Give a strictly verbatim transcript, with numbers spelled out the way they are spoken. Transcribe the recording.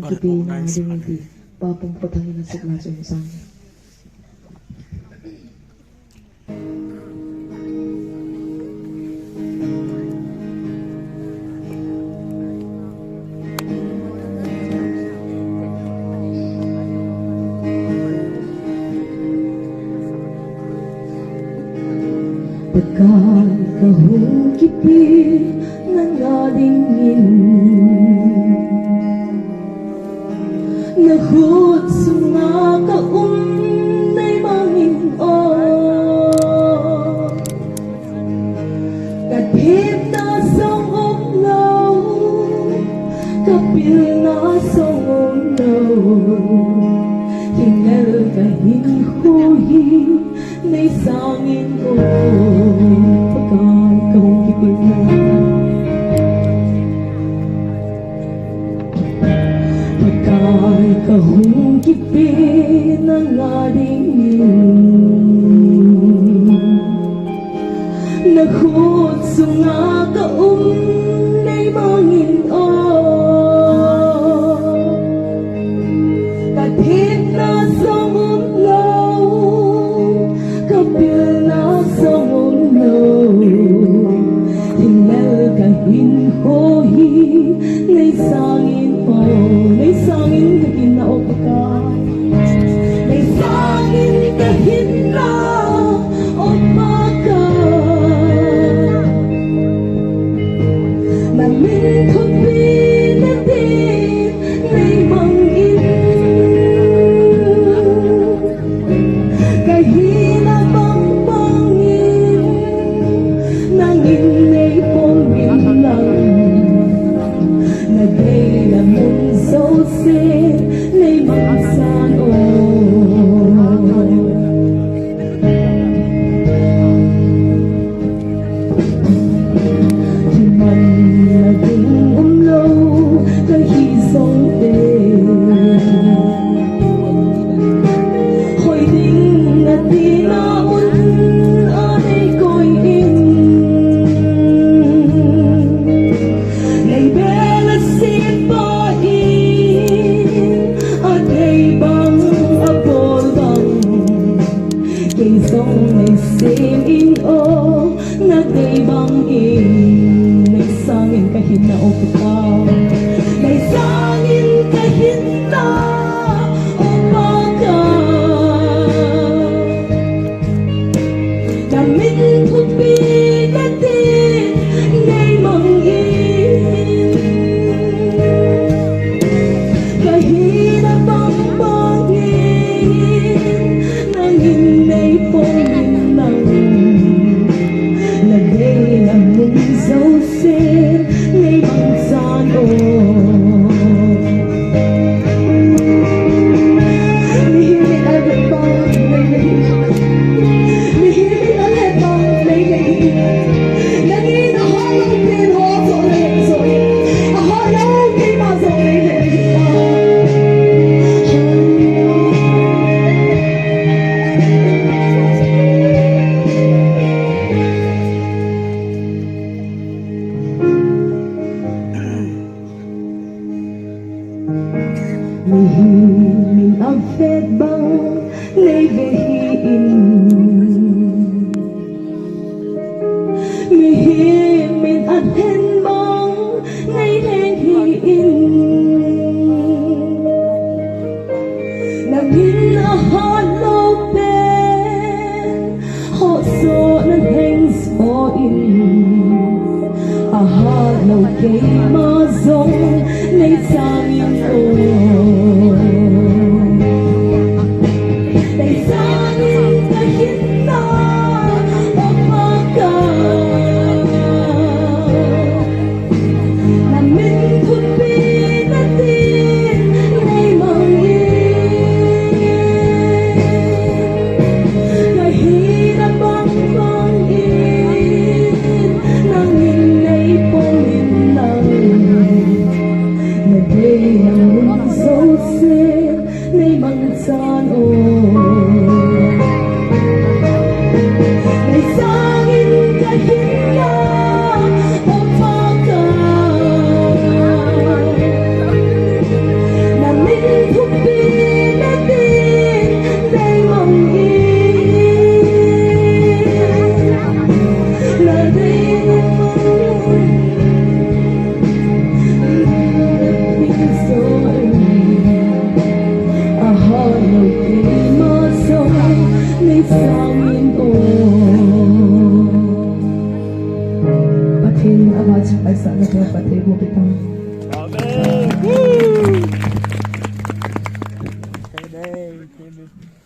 Kipe na ding ti, Pa Pung Pathang in asep na chun sang. Pakai kahung kipe nanga dingin, nakhut sunga kaum neimangin o. Kathemna jong umlou, kapilna jong umlou, hinel kahinkho hi neisangin o. Pakai kahung kipe na, Pakai kahung kipe nanga dingin, nakhut sunga kaum neimangin o. Kathemna jong umlou, kapilna jong umlou, hinel kahinkho hi neisangin o. Neisangin kahinna o Pakai, neisangin kahinna o Pakai. Namin thupi nadin neimangin, kahina bangbangin nangin neipom inlang, nadei le mun jouse neimangchan o. Kimanna ding umlou kahi jongle, hoi ding atina mun a neikoi in, neibel a sepa in, adei bang abol bang, kei jong neisem in o. Nadei bangin neisangin kahinna o Pakai, neisangin kahinna o Pakai. Namin thupi nadin neimangin, kahina bangbangin nangin neipom inlang, nadei le mun jouse neimangchan o. Mihem in ahet bang nei le hi, mihem in ahet bang nei le hi. Nangin ahat lou pen ho joh le hi joh in, ahat lou keima joh nei le hi. Mihem in avet bang nei ve hih in, mihem in ahen bang nei hen hih in, nangin ahat lou pen ho joh nahen joh in, ahat lou keima jong neisangin o. Neisangin kahinna o Pakai. Namin thupi nadin neimangin, kahina bangbangin nangin neipom inlang, nadei le mun jouse neimangchan o. Neisangin kahinna o Pakai, Pathen ama chu paisa na pe, Pathen bu pe tang. Amen. Amen.